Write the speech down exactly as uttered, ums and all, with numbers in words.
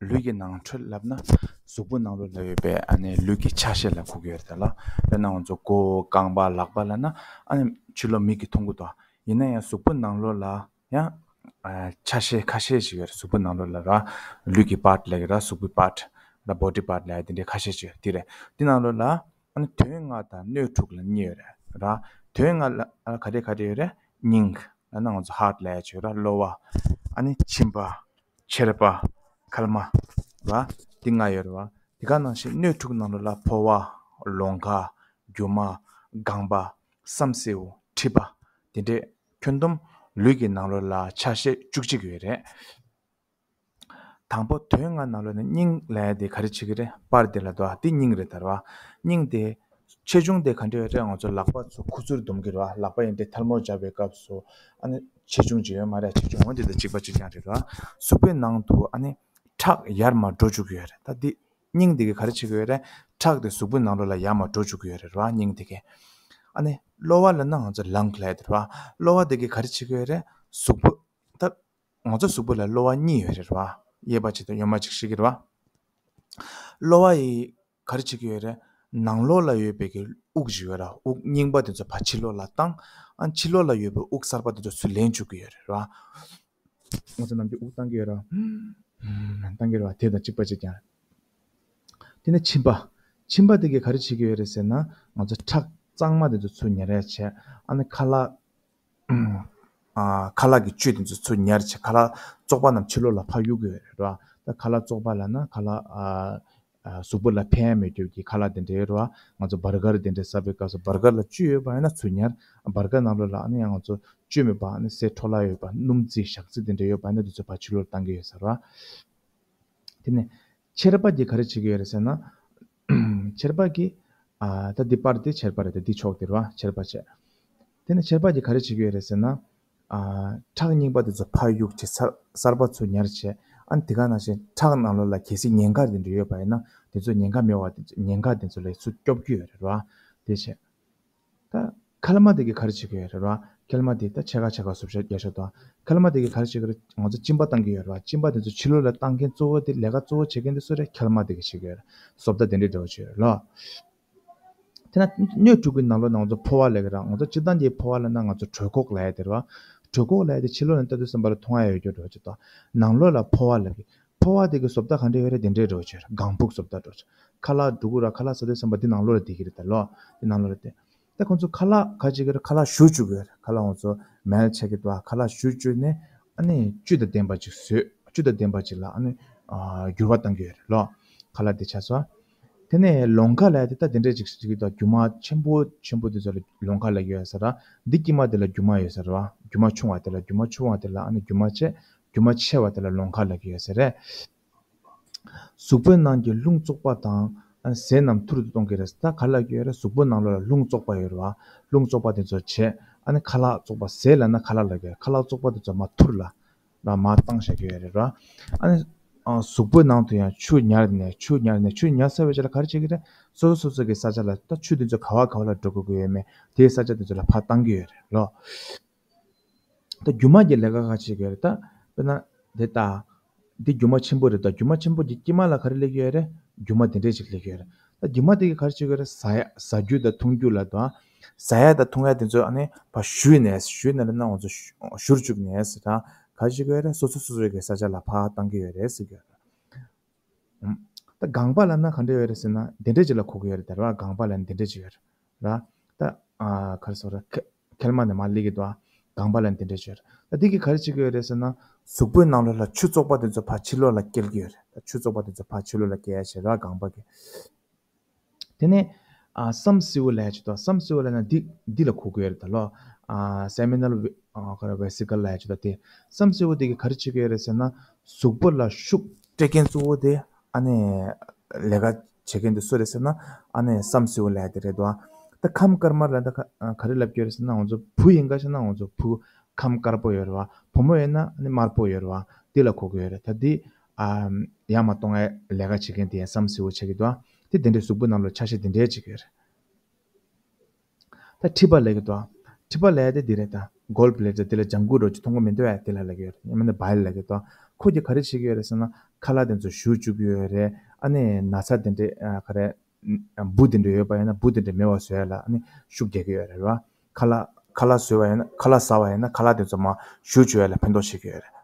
ལུས་ཀྱི་ནང་ཁྲོལ་ལབ་ན་གཟུགས་པོ་ནང་ལོགས་ལ་ཡོད་པའི་ཨ་ནི་ལུས་ཀྱི་ཆ་ཤས་ལ་གོ་གི་ཡོད་རེད་ད་ལ། དཔེར་ན་ང་ཚོ་མགོ་རྐང་པ་ལག་པ་ལབ་ན་ཨ་ནི་ཕྱི་ལོགས་མིག་གིས་མཐོང་གི་འདུག་ཡིན་ན་ཡང་གཟུགས་པོ་ནང་ལོགས་ལ་ཡང་ཨ་ཆ་ཤས་ཁ་ཤས་ཤིག་ཡོད་རེད། གཟུགས་པོ་ནང་ལོགས་ལ་ར་ལུས་ཀྱི་པཱརཊ་ལབ་ཀྱི་ར་གཟུགས་པོའི་པཱརཊ་ར་བོ་ཌི་པཱརཊ་ལབ་ཡ་དེ་འདྲའི་ཁ་ཤས་ཤིག་ཡོད་རེད། དེ་རེད། དེ་ནང་ལོགས་ལ་ཨ་ནི་དོན་ལྔ་དང་སྣོད་དྲུག་ལ་གཉིས་ཡོད་རེད་ར། དོན་ལྔ་ལ་ཨ་ག་རེ་ག་རེ་ཡོད་རེད། སྙིང་། ཨ་ནི་ང་ཚོ་ཧརཊ་ལབ་ཡ་ཅིག་ཡོད་ར། གློ་བ། ཨ་ནི་མཆིན་པ། མཆེར་པ། མཁལ་མ། ར། འདི་ལྔ་ཡོད་རེད་བ། དེ་ག་ནང་བཞིན་སྣོད་དྲུག་ནང་ལོགས་ལ་ཕོ་བ། ལོང་ཁ། རྒྱུ་མ། རྐང་པ། བསམ་སེའུ། མཁྲིས་པ། དེ་འདྲས་ཁྱོན་བསྡོམས་ལུས་ཀྱི་ནང་ལོགས་ལ་ཆ་ཤས་བཅུ་གཅིག་ཡོད་རེད། དང་པོ་དོན་ལྔ་ནང་ལོགས་ནས་སྙིང་ལབ་ཡ་དེ་ག་རེ་བྱེད་ཀྱི་རེད། པར་དེ་ལ་འདུག་ཨ། དེ་སྙིང་རེད་ད་ར་བ། སྙིང་དེ། ཆེ་ཆུང་དེ་ག་འདྲ་ཡོད་རེད། ང་ཚོ་ལག་པ་ཚོ་ཁུ་ཚུར་སྡོམ་གྱི་རེད་བ། ལག་པ་ཡིན་དེ་ཐལ་མོ་སྦྱར་བའི་སྐབས་སུ་ཨ་ནི་ཆེ་ཆུང་ཅིག་ཡོད་མ་རེད། ཆེ་ཆུང་འོན་ཏེ་དེ་གཅིག་པ་གཅིག་རྐྱང་རེད་ར། གཟུགས་པོའི་ནང་དུ་ཨ་ནི་ཁྲག་ཡར་མར་འགྲོ་བཅུག་གི་ཡོད་རེད། ད་དེ་སྙིང་དེ་གིས་ག་རེ་བྱེད་ཀྱི་ཡོད་རེད། ཁྲག་དེ་གཟུགས་པོའི་ནང་ལོགས་ལ་ཡར་མར་འགྲོ་བཅུག་གི་ཡོད་རེད་ར་བ། སྙིང་དེ་གིས། ཨ་ནི་གློ་བ་ལབ་ན་ང་ཚོ་ལང་ལབ་ཡ་དེ་རེད་བ། གློ་བ་དེ་གིས་ག་རེ་བྱེད་ཀྱི་ཡོད་རེད། གཟུགས་པོ། ད་ང་ཚོ་གཟུགས་པོ་ལ་གློ་བ་གཉིས་ཡོད་རེད་བ། གཡས་པ་གཅིག་དང་གཡོན་མ་གཅིག་ཤེས་ཀྱི་རེད་བ། གློ་བ་ཡིས་ག་རེ་བྱེད་ཀྱི་ཡོད་རེད། ནང་ལོགས་ལ་ཡོད་པའི་གི་དབུགས་ཅིག་ཡོད་ར། དབུགས་རྙིང་པ་དེ་ཚོ་ཕར་ཕྱི་ལོགས་ལ་བཏང་། ཨ་ཕྱི་ལོགས་ལ་ཡོད་པའི་དབུགས་གསར་པ་དེ་ཚོ་ཚུར་ལེན་བཅུག་གི་ཡོད་རེད་བ། ང་ཚོ་ནམ་རྒྱུན་དབུགས་བཏང་གི་ཡོད་ར། བཏང་གི་རེད་བ། དེ་དང་གཅིག་པ་གཅིག་རྐྱང་། དེ་ནས་མཆིན་པ། མཆིན་པ་དེ་གིས་ག་རེ་བྱེད་ཀྱི་ཡོད་རེད་ཟེར་ན། ང་ཚོ་ཁྲག་གཙང་མ་དེ་ཚོ་ཚུར་ཉར་ཡ་བྱས། ཨ་ནི་ཁ་ལག་ཨ་ཁ་ལག་གི་བཅུད་དེ་ཚོ་ཚུར་ཉར་བྱས། ཁ་ལག་བཙོག་པ་རྣམས་ཕྱི་ལོགས་ལ་ཕར་གཡུག་གི་ཡོད་རེད་བ། ད་ཁ་ལག་བཙོག་པ་ལབ་ན་ཁ་ལག་ཨ་ཨ་གཟུགས་པོ་ལ་ཕན་མེད་རྒྱུ་གི་ཁ་ལག་དེ་འདྲ་ཡོད་རེད་བ། ང་ཚོ་བར་གར་དེ་འདྲ་ཟ་བའི་སྐབས་སུ་བར་གར་ལ་བཅུད་ཡོད་པ་ཡིན་ན་ཚུར་ཉར། བར་གར་ནང་ལོགས་ལ་ཨ་ནི་ཡང་ང་ཚོ་བཅུད་མེད་པ་ཨ་ནི་སའི་འཕྲོ་བརླག་ཡོད་པ། སྣུམ་རྩི་ཞག་རྩི་དེ་འདྲ་ཡོད་པ་ཡིན་ན་དེ་ཚོ་ཕར་ཕྱི་ལོགས་ལ་བཏང་གི་ཡོད་ས་རེད་བ། དེ་ནས་མཆེར་པ་གིས་ག་རེ་བྱེད་ཀྱི་ཡོད་རེད་ཟེར་ན། མཆེར་པ་གིས། ཨ་ད་འདི་པར་དེ་མཆེར་པ་རེད། ད་འདི་ཕྱོགས་དེ་རེད་བ། མཆེར་པ་བྱས། དེ་ནས་མཆེར་པ་གིས་ག་རེ་བྱེད་ཀྱི་ཡོད་རེད་ཟེར་ན། ཨ་ཁྲག་རྙིང་པ་དེ་ཚོ་ཕར་གཡུག་བྱས། གསར་གསར་པ་ཚུར་ཉར་བྱས། ཨ་ནི་དེ་ག་ནང་བཞིན་ཁྲག་ནང་ལོགས་ལ་གལ་སྲིད་ཉེན་ཁ་དེ་འདྲ་ཡོད་པ་ཡིན་ན་དེ་ཚོ་ཉེན་ཁ་མེད་པ་དེ་ཚོ་ཉེན་ཁ་དེ་ཚོ་ལ་ཚུར་སྐྱོབ་ཀྱི་ཡོད་རེད་བ། དེ་བྱས། ད་མཁལ་མ་དེ་གིས་ག་རེ་བྱེད་ཀྱི་ཡོད་རེད་བ། མཁལ་མ་དེ་ད་ཕྱེད་ཀ་ཕྱེད་ཀ་བཟོ་བྱ་རྒྱག་ཤོག་དང་། མཁལ་མ་དེ་གིས་ག་རེ་བྱེད་ཀྱི་རེད། ང་ཚོ་གཅིན་པ་བཏང་གི་ཡོད་རེད་བ། གཅིན་པ་དེ་ཚོ་ཕྱི་ལོགས་ལ་བཏང་མཁན་གཙོ་བོ་དེ། ལས་ཀ་གཙོ་བོ་བྱེད་མཁན་དེ་སུ་རེད། མཁལ་མ་དེ་གིས་བྱེད་ཀྱི་ཡོད་རེད། བཟོ་ལྟ་དེ་འདྲའི་འདྲ་བོ་ཅིག་ཡོད་རེད་ལོ། དེ་ན་སྣོད་དྲུག་གི་ནང་ལོགས་ནང་ཚོ་ཕོ་བ་ལབ་ཀྱི་ར། ང་ཚོ་སྤྱིར་བཏང་གི་ཕོ་བ་ལབ་ན་ང་ཚོ་གྲོད་ཁོག་ལབ་ཡ་དེ་རེད་བ། གྲོད་ཁོག་ལབ་ཡ་དེ་ཕྱི་ལོགས་ནས་ལྟ་དུས་ཙམ་པ་ལ་མཐོང་ཡ་ཡོད་རྒྱུ་འདྲ་བོ་ཅིག་དང་། ནང་ལོགས་ལ་ཕོ་བ་ལབ་ཀྱི། ཕོ་བ་དེ་གི་བཟོ་ལྟ་ག་འདྲ་ཡོད་རེད། དེ་འདྲའི་འདྲ་བོ་ཅིག་ཡོད་རེད། སྒང་ཕུག་བཟོ་ལྟ་འདྲ་བོ་ཅིག་ཁ་ལག་འགྲོ་གི་ར། ཁ་ལག་ཟ་དུས་ཙམ་པ་འདི་ནང་ལོགས་ལ་བསྡད་ཀྱི་རེད་ད་ལོ། འདི་ནང་ལོགས་ལ་བསྡད། ད་ཁོང་ཚོ་ཁ་ལག་ག་ཅིག་གི་ར། ཁ་ལག་བཞུ་བཅུག་གི་རེད། ཁ་ལག་ང་ཚོ་མལ་ཆགས་ཀྱི་འདུག་ཁ་ལག་བཞུ་བཅུག་ནས་ཨ་ནི་བཅུད་དང་ལྡན་པ་ཅིག་བཟོས། བཅུད་དང་ལྡན་པ་ཅིག་ལ་ཨ་ནི་ཨ་འགྱུར་བ་གཏང་གི་ཡོད་རེད་ལོ། ཁ་ལག་དེ་ཆགས་སོང་། དེ་ནས་ལོང་ཁ་ལབ་ཡ་དེ་ད་དེ་འདྲས་ཅིག་ཅིག་གི་འདུག་རྒྱུ་མ་ཆེན་པོ་ཆེན་པོ་དེ་ཚོ་ལ་ལོང་ཁ་ལབ་ཀྱི་ཡོད་ས་ར། འདི་དཀྱིལ་མ་དེ་ལ་རྒྱུ་མ་ཡོད་ས་ར་བ། རྒྱུ་མ་ཆུང་བ་དེ་ལ། རྒྱུ་མ་ཆུང་བ་དེ་ལ་ཨ་ནི་རྒྱུ་མ་ཆེ། རྒྱུ་མ་ཆེ་བ་དེ་ལ་ལོང་ཁ་ལབ་ཀྱི་ཡོད་ས་རེད། གཟུགས་པོའི་ནང་གི་རླུང་བཙོག་པ་དང་ཨ་ནི་ཟས་རྣམས་ཐུར་དུ་གཏོང་གི་རེད། ད་ག་ལབ་ཀྱི་ཡོད་རེད། གཟུགས་པོའི་ནང་ལོགས་ལ་རླུང་བཙོག་པ་ཡོད་རེད་བ། རླུང་བཙོག་པ་དེ་ཚོ་བྱས། ཨ་ནི་ཁ་ལག་བཙོག་པ། ཟས་ལབ་ན་ཁ་ལག་ལབ་ཀྱི་ཡོད་རེད། ཁ་ལག་བཙོག་པ་དེ་ཚོ་མར་ཐུར་ལ་ར་མར་བཏང་བཞག་གི་ཡོད་རེད་ར། ཨ་ནི་ཨ་གཟུགས་པོའི་ནང་དུ་ཡང་ཆུ་ཉར་ནས། ཆུ་ཉར་ནས། ཆུ་ཉར་ཚར་བའི་རྗེས་ལ་ག་རེ་བྱེད་ཀྱི་རེད། སོ་སོ་སོ་སོ་གི་ས་ཆ་ལ། ད་ཆུ་དེ་ཚོ་ག་བ་ག་བ་ལ་འགྲོ་དགོས་ཀྱི་ཡོད་མེད་དེའི་ས་ཆ་དེ་ཚོ་ལ་ཕར་བཏང་གི་ཡོད་རེད་ལོ། ད་རྒྱུ་མ་གི་ལས་ཀ་ག་བྱེད་ཀྱི་ཡོད་རེད། ད་དཔེར་ན་འདི་ལྟ། འདི་རྒྱུ་མ་ཆེན་པོ་རེད། ད་རྒྱུ་མ་ཆེན་པོ་གི་དཀྱིལ་མ་ལ་ག་རེ་སླེབས་ཀྱི་ཡོད་རེད། རྒྱུ་མ་དེ་འདྲས་ཅིག་སླེབས་ཀྱི་ཡོད་རེད། ད་རྒྱུ་མ་དེ་གིས་ག་རེ་བྱེད་ཀྱི་ཡོད་རེད། ཟ་ཡ། ཟ་རྒྱུ་དང་འཐུང་རྒྱུ་ལ་དང་། ཟ་ཡ་དང་འཐུང་ཡ་དེ་ཚོ་ཨ་ནི་ཕར་བཞུས་ནས། བཞུས་ནས་ལབ་ན་ང་ཚོ་བཞུར་བཅུག་ནས་ཟེར། ད་ག་རེ་བྱེད་ཀྱི་ཡོད་རེད། སོ་སོ་སོ་སོའི་གི་ས་ཆ་ལ་ཕར་བཏང་གི་ཡོད་རེད་ཟེར་གྱི་ཡོད་རེད། ད་རྐང་པ་ལབ་ན་ག་འདྲ་ཡོད་རེད་ཟེར་ན། དེ་འདྲ་ཅིག་ལ་གོ་གི་ཡོད་རེད་ད་ར་བ། རྐང་པ་ལབ་ན་དེ་འདྲ་ཅིག་ཡོད་རེད་ར། ད་ཨ་ག་རེ་ཟེར་ར། མཁལ་མ་ནས་མར་སླེབས་ཀྱི་འདུག་རྐང་པ་ལབ་ན་དེ་འདྲ་ཅིག་ཡོད་རེད། ད་འདི་གིས་ག་རེ་བྱེད་ཀྱི་ཡོད་རེད་ཟེར་ན། གཟུགས་པོའི་ནང་ལོགས་ལ་ཆུ་བཙོག་པ་དེ་ཚོ་ཕར་ཕྱི་ལོགས་ལ་སྐྱེལ་གྱི་ཡོད་རེད། ད་ཆུ་བཙོག་པ་དེ་ཚོ་ཕར་ཕྱི་ལོགས་ལ་སྐྱེལ་ཡ་བྱེད་ར་རྐང་པ་གིས། དེ་ནས་ཨ་བསམ་སེའུ་ལབ་ཡ་ཅིག་འདུག་བསམ་སེའུ་ལབ་ན་འདི་འདི་ལ་གོ་གི་ཡོད་རེད་ད་ལོ། ཨ་སེ་མི་ནལ་ཝེ་ཨ་ག་རེ་ཝེ་སི་ཀལ་ལབ་ཡ་ཅིག་འདུག་དེ་བསམ་སེའུ་དེ་གིས་ག་རེ་བྱེད་ཀྱི་ཡོད་རེད་ཟེར་ན། གཟུགས་པོ་ལ་ཤུགས་སྤྲད་མཁན་གཙོ་བོ་དེ་ཨ་ནི་ལས་ཀ་བྱེད་མཁན་དེ་སུ་རེད་ཟེར་ན། ཨ་ནི་བསམ་སེའུ་ལབ་ཡ་དེ་རེད་འདུག་ད་ཁམས་དཀར་དམར་ལབ་ན་ད་ག་ག་རེ་ལབ་ཀྱི་ཡོད་རེད་ཟེར་ན། ང་ཚོ་བུ་ཡིན་ག་བྱས་ན་ང་ཚོ་བུ་ཁམས་དཀར་པོ་ཡོད་རེད་བ། བུ་མོ་ཡིན་ན་ཨ་ནི་དམར་པོ་ཡོད་རེད་བ། དེ་ལ་གོ་གི་ཡོད་རེད། ད་འདི་ཨ་ཡར་མར་གཏོང་ཡ་ལས་ཀ་བྱེད་མཁན་དེ་ཡང་བསམ་སེའུ་ཆགས་ཀྱི་འདུག་དེ་དེ་འདྲའི་གཟུགས་པོ་ནང་ལོགས་ཆ་ཤས་དེ་འདྲའི་ཅིག་ཡོད་རེད། ད་མཁྲིས་པ་ལབ་ཀྱི་འདུག་མཁྲིས་པ་ལབ་ཡ་དེ་འདི་རེད། ད་གོལ་བྷི་ལེ་ཌར་དེ་ལ་ལྗང་གུ་འདྲ་བོ་ཅིག་མཐོང་གི་མི་འདུག་ཨ། དེ་ལ་ལབ་ཀྱི་ཡོད་རེད། ཡང་མིན་ན་བའིལ་ལབ་ཀྱི་འདུག་ཕོ་རྒྱས་ག་རེ་བྱེད་ཀྱི་ཡོད་རེད་ཟེར་ན། ཁ་ལག་དེ་ཚོ་བཞུ་བཅུག་གི་ཡོད་རེད། ཨ་ནི་ན་ཚ་དེ་འདྲས་ཨ་ག་རེ་འབུ་དེ་འདྲས་ཡོད་པ་ཡིན་ན་འབུ་དེ་འདྲས་མེད་པ་བཟོ་ཡ་ལ་ཨ་ནི་ཤུགས་རྒྱག་གི་ཡོད་རེད་བ། ཁ་ལག་ཁ་ལག་བཟོས་པ་ཡིན་ན་ཁ་ལག་ཟ་བ་ཡིན་ན་ཁ་ལག་དེ་ཚོ་མར་བཞུ་བཅུག་ཡ་ལ་ཕན་ཐོགས་བྱེད་ཀྱི་ཡོད་རེད།